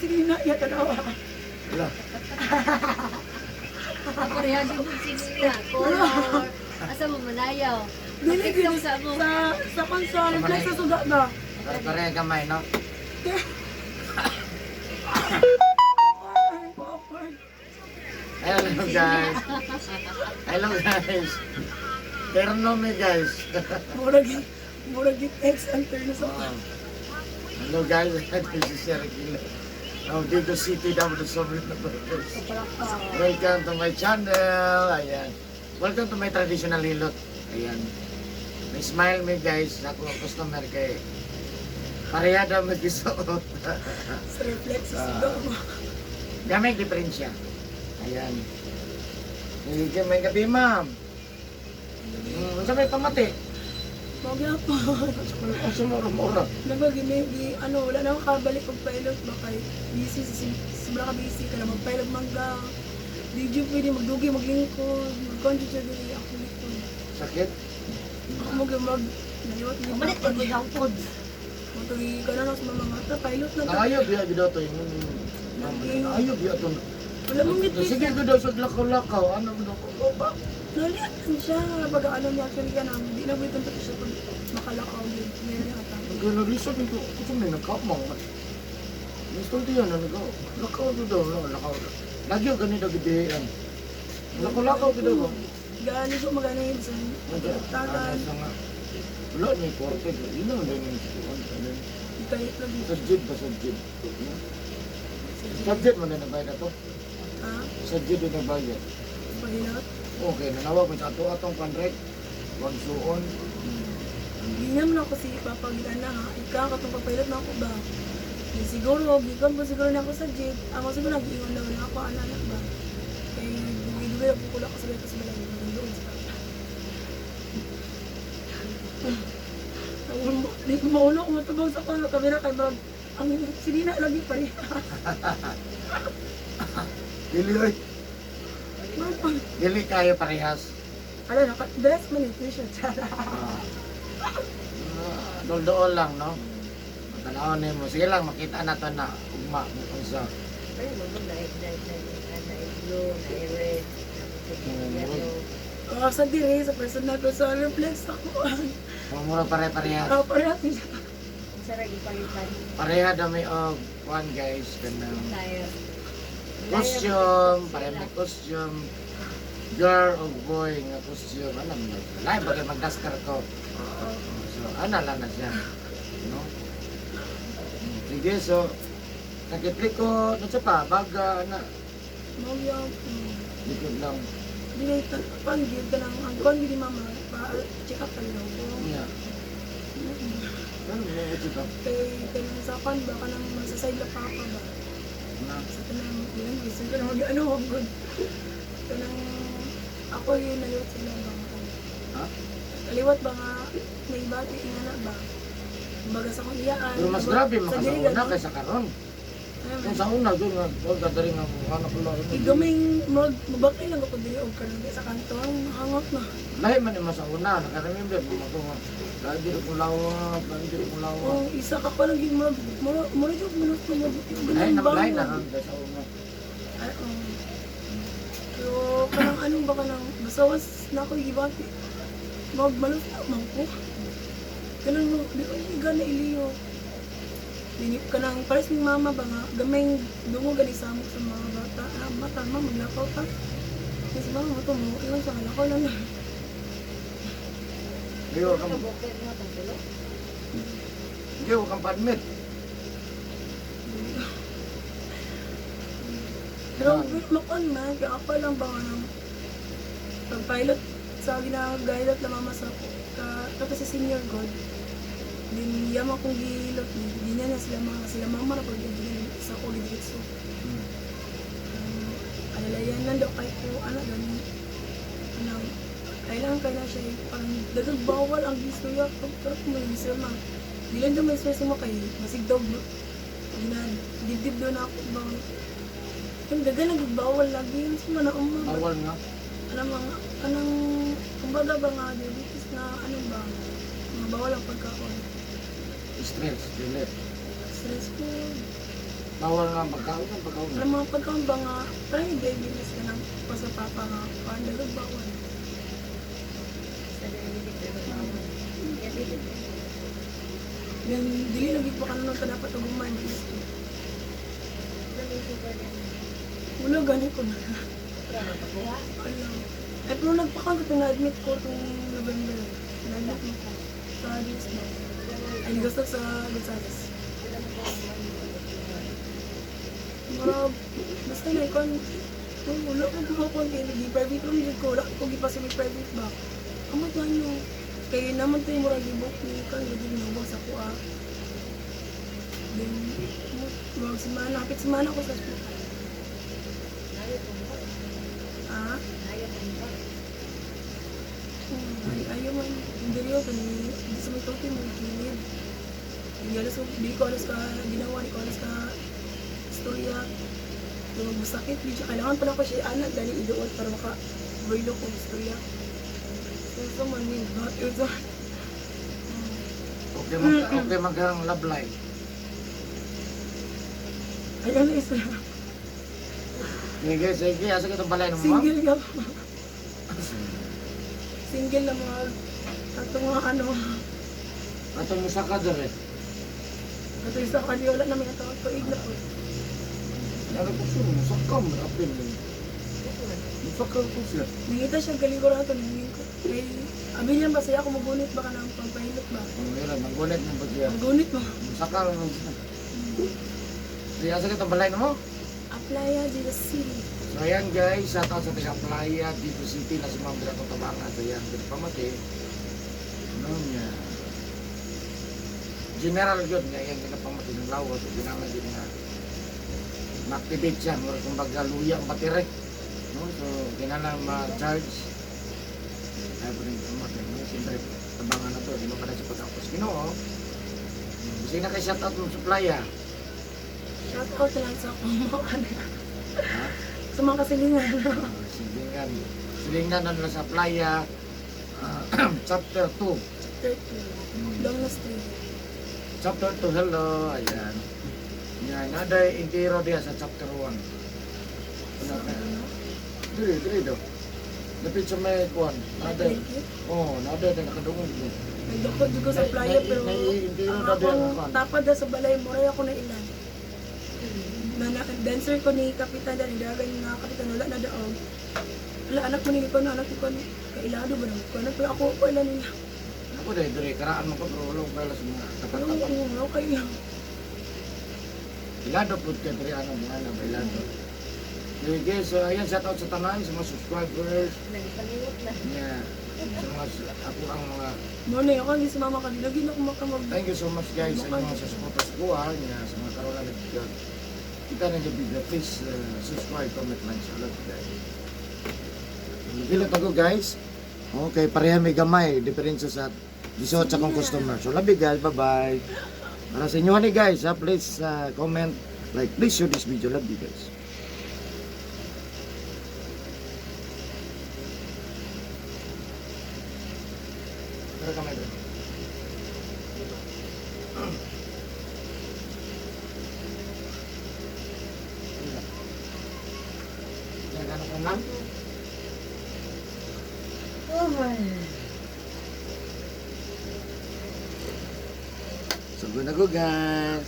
Sige na, iya tanawa. Wala. Pareha din mo sila. Color. Asa mo manayaw? Dili Ikaw gid sa mo. sa kon sa reflex sa suga ba. Pare-pareha gamay, no? Ay, awkward. Hello guys. Hello guys. Terno me guys. Murag ex ang turn sa Oh. Hello guys, this is Eric Gila. Now, Digo City, Davao de Sobrino Brothers. Welcome to my channel. Ayan. Welcome to my traditional hilot. Ayan. May smile me guys. Ako ang customer kay pareha daw magisuot. Sa reflex sa suga mo. Gamay diferensya. Ayan. Sige, may gabi, ma'am. Unsa may pamati? Mao gyapon. Unsa mo mura? Diba, gini, gi, ano, wala na akong kabalik og pilot ba kay busy, sobra ka busy ka na mag-pilot mangga. Di jud pwede magdugi, maglingkod, mag-conscious siya dili ako likod. Sakit? Ako mo mag naliwat ni Umalit Papa. ko yung food. Matugi ka na lang sa mga mata, pilot na ta. Naayo biya gid to yung naayo biya to. Wala mong ngiti. Sige gud daw sa lakaw-lakaw. Ano mo ko ba? Naliat lang siya. Pag ano niya, actually ka na, di na pwede pati siya pag makalakaw yun. Meron niya ata. Naglisod nito. Kusa may nagkamang. Gusto tiyan na nagaw. Lakaw to daw, lakaw. Lagi ang ganito gidihan. Lakaw-lakaw gid daw. Gani ko magana yun sa tagan. Wala ni kwarto. Yun ang ganyan sa Ikayit lang Sa jeep ba sa jeep? Sa jeep man na nabayad ato? Ha? Sa jeep na nabayad. Paghinat. Okay, nanawag ko sa ato atong kanrek. Wag suon. Hindi naman ako si Papa Gilana ha. Ikaw katong papilot na ako ba? Di siguro, gikan po siguro na ako sa jeep. Ako siguro nag-iwan daw na ako, anak ba? Kaya dugi-dugi ako kula ko sa leto sa balay. Doon sa Papa. Di ko maulo kung matubog sa kamera kay Bob. Ang sinina lagi pa rin. Dili oy. Dili kayo parehas. Ano, naka-dress man yung t-shirt. Chara. Ah. Dol-dool lang, no? Tanaw nimo. Sige lang, makita na to na ugma unsa. Pero mo na na na na blue, na red, na yellow. Oh, sa dire, sa personal ko, sa reflex ako. Mura pare-parehas. Ah, parehas siya. Unsa ra gipalitan? Pareha dami og one guys kanang Tayo. costume, pareha may costume. Girl o boy nga costume, ano man na. Lain bagay magdaskar ko. So, ana lang na siya. No? Sige, so, nakitlik ko, ano siya pa, baga, ana, Mao yung, likod lang. di na ito, panggil ka lang, ang kwan gini mama, pa, check up tayo ko. Niya. Ano mo ito ka? Kay, kanang sa kwan ba, kanang sa side la papa ba. Na, Sa tanang, yun, gusto ko na mag, ano, good. Kanang, ako yun, naliwat sila ba. ha? Kaliwat ba nga, naibati, ingana ba. Kumbaga sa kong iyaan. Pero mas grabe sa maka sa diri una ganun. kaysa karon. Ayun, Kung sa una doon nga, huwag ka dari nga mukha na pala. Igaming mag mabakay lang ako diri og karon sa kanto ang hangot na. Lahi man yung sa una, nakaremember mo ako nga. Lahi diri ko lawak, lahi diri ko lawak. Oh, isa ka pa lang gid mag mura mura jud manot na mag Lahi na lahi na ron sa una. Ay, oh. Pero kanang anong ba kanang basta was na ako gibati. Mag malus na man ko. Kanang mo di ko gana iliyo. Dini kanang pares ni mama ba nga gamay dungo gani samok sa mga bata. Ah, bata ma maglakaw ta. Kasi mama mo to mo iwan sa lakaw lang. Di wa kang Kabukit mo tong tulo. di wa kang pa-admit. Pero makuan man, kaya ako lang ba nga ng pag-pilot sa ginagayot na mama sa ka, tapos sa senior god din yama kong gilot ni di niya na sila mama na pag din sa ko gidiretso alalayan lang daw kay ko ano gani anang kailangan kay na siya eh, parang dagang bawal ang gistorya pero kung may sir ma di lang daw may stress mo kay masig daw gina dibdib daw na ako ba yung dagang nagbawal lagi yung sa mga uma Bawal nga. ano mga anang kumbaga ba nga diabetes na ano ba mga bawal ang pagkaon Stress, dili. stress ko. Bawal nga pagkaon ang pagkaon. Pero mga pagkaon ba nga, parang yung diabetes ka ng pa sa papa nga, parang dalag bawal. Sa diabetes na bawal. Diabetes na. Then, dili lagi pa ka nun ka dapat uguman. Wala may sugar din. Wala, gani ko na. Wala magpakuha. Wala. Eh, pero nagpakaon ko itong na-admit ko itong November. Na-admit mo ko. Sa Diyos na. Ay, gusto sa Gonzales. Wala mo pa Murag, basta na ikaw, wala ko gumawa kay nag private room jud ko, wala ko gipa sa may private ba. Amo to ano, kay naman to yung murag ibok ni kan gud nubog sa kuha. Then, murag semana, hapit semana ko sa ospital. Ayaw ko ba? Ah, Ayaw ko ba? ay, ayaw man, hindi rin kani, hindi sa may tote mo, kilid. Hindi alas ko, di ko alas ka ginawa, di ko alas ka istorya. Yung magsakit, di siya, kailangan pala ko siya anak, dahil iluot para maka baylo ko istorya. So, so man, yun, not yun, so. Okay mag okay maghang love life. Ay, ano isa? Sige, sige, asa kitong balay ng ma'am? Single ka pa. Single na mga, atong mga ano, Ato mo sa kadere. ato isa ka, di wala namin ato, tuig na po. Ano ko siya, musaka mo apil. Musaka ko siya. Nangita siya galing ko ato, nangingin ko. Kay, abi niya ba saya ako magunit ba ka ng pagpahilot ba? Ang meron, manggulit mo ba siya? Magunit ba? Musaka mo siya. Sige, asa kitong balay mo? Aplaya de la City. So ayan guys, shout out sa taga Playa, Dito City na si Ma'am Dira Tabangan. So ayan, dito pamati. Ano niya? General yun, nga yan ginapamati ng lawas. So ginama din nga. Ma-activate siya, mura kumbaga luya ang battery. No? So kinahanglan ma-charge. Kaya po rin pamati. No? Siyempre, tabangan na to. Di mo pa na sa pagkapos. Ginoo. Kasi na kay shout out ng supplier. Shout out na lang sa akong mga ano. Ha? Sa mga kasilingan. Silingan. Silingan na nila sa playa. Chapter 2. Chapter 2. Long na street. Chapter 2, hello. Ayan. Yan, nada intiro diya sa chapter 1. Sa ano? Dili, dili daw. Dapit sa may kuan. Nada. Palengke. Oh, nada na nakadungog ni. Nagdakot jud ko sa playa pero Nai-intiro ang daw diya akong ang kuan. tapad na sa balay moray ako na ilan. Na, na dancer ko ni Kapitan dahil dagan na Kapitan wala na daog. Wala anak mo ni ko na anak ko ni kailado ba na ko anak pero ako ko ilan nila. Ako dahil dili karaan mo ko pero wala ko kaila sa mga Pero tapat-tapat. oo, okay lang. Ilado po kay diri ano mga na ilado. Sige, so ayan, shout out sa tanan, sa mga subscribers. Nagpangilot na. Yeah. Sa mga ako ang mga Mo na ako ang si mama kanila gid ako makamag. Thank you so much guys sa inyong mga suporta sa kuha niya sa mga karola nag kita na yung video. Please subscribe, comment, like, share. Love you guys. Gilot ako guys. Okay, pareha may gamay. Diferensya sa 18 akong customer. So love you guys. Bye-bye. Para sa inyo ni guys, ha, please comment, like, please share this video. Love you guys. Pero kamay bro. Nagano ko lang? Oh my. So, good na go, guys.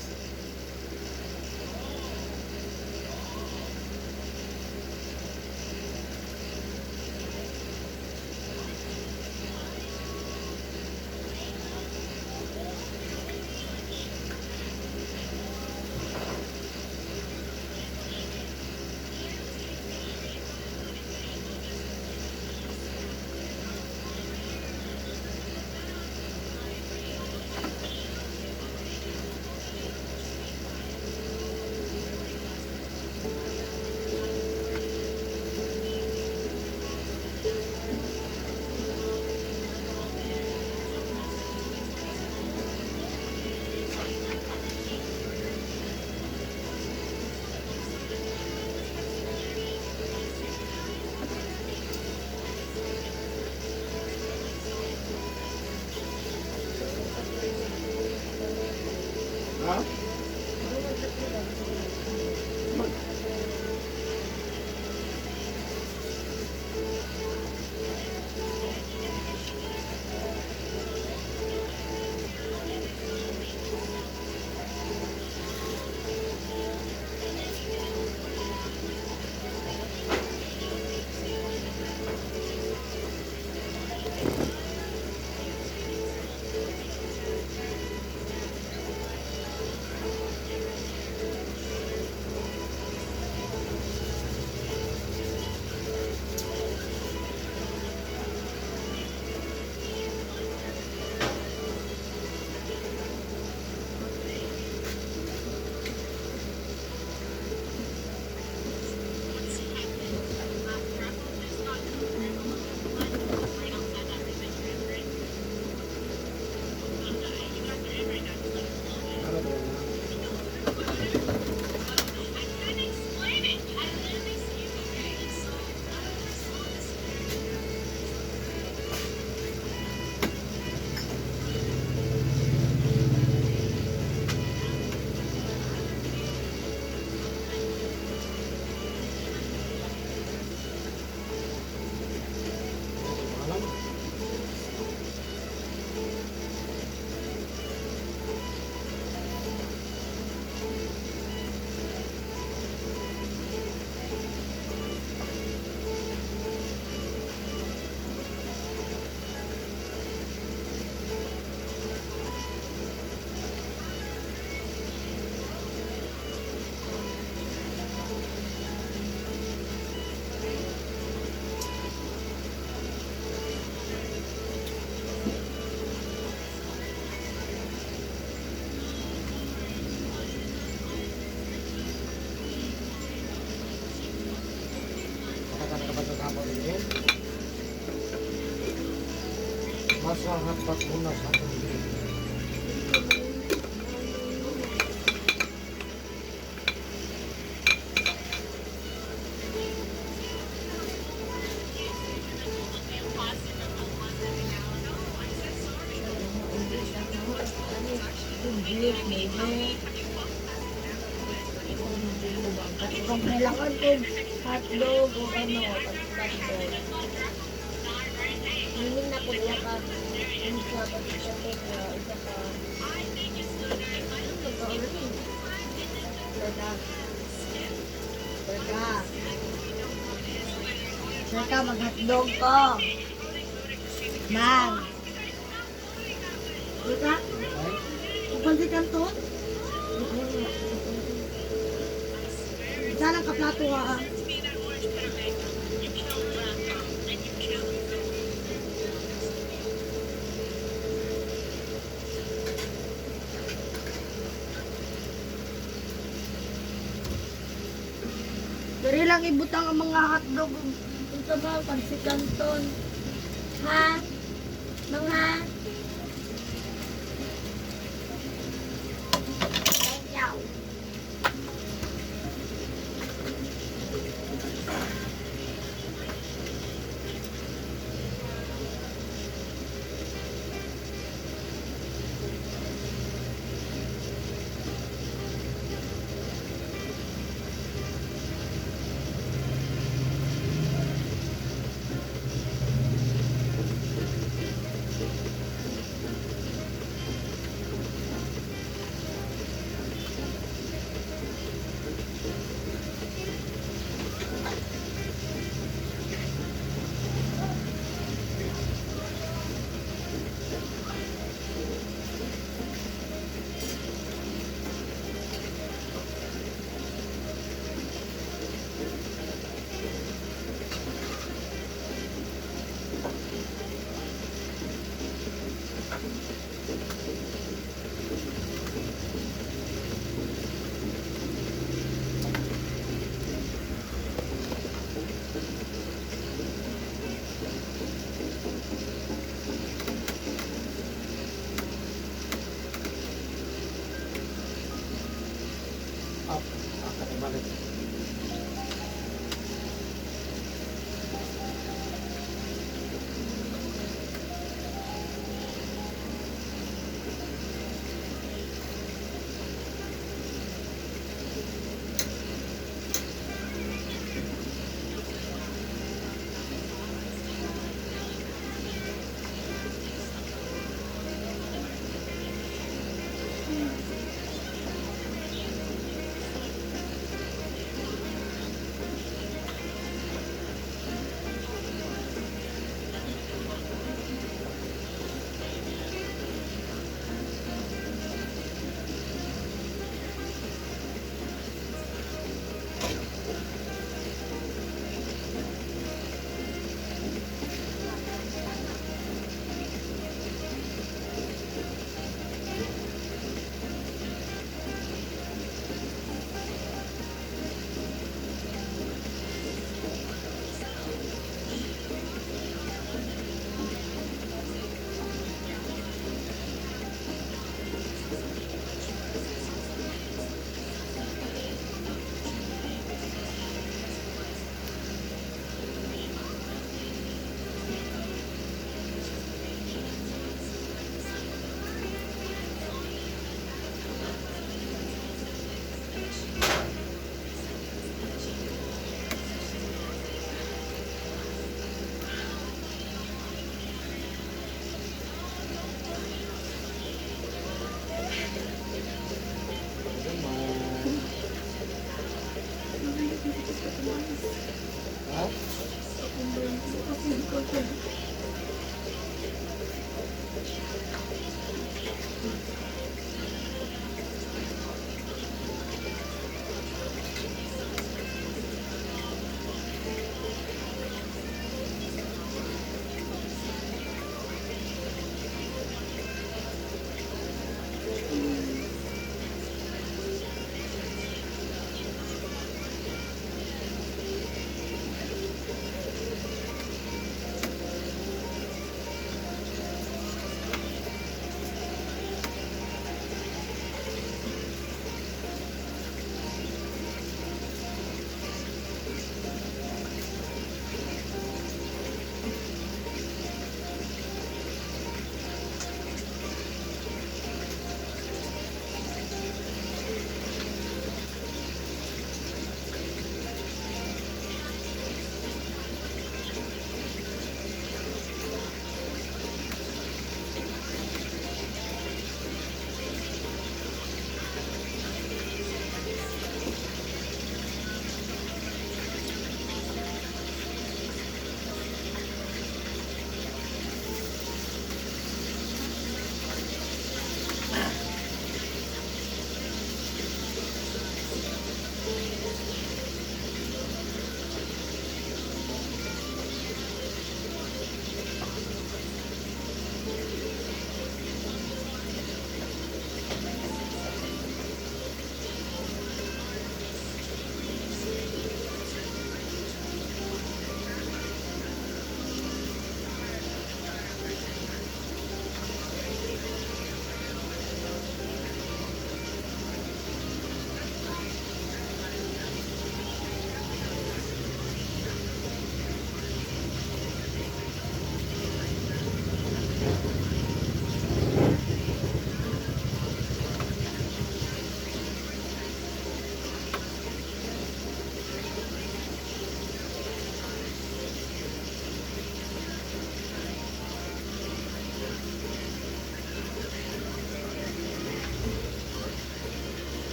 Eh? Masangat pa ko na sa tubig. Kung kailangan ko hotdog o ano, pagkatdog. Hiling na ko niya ka isa pa sa na isa ka. Ano ba ito? Berta. Berta. Berta, mag-hotdog ko. Ma'am. Berta, upansi kanto? Isa lang ka plato ha. Diri lang ibutang ang mga hotdog. Unsa ba pansit canton? Ha? Mga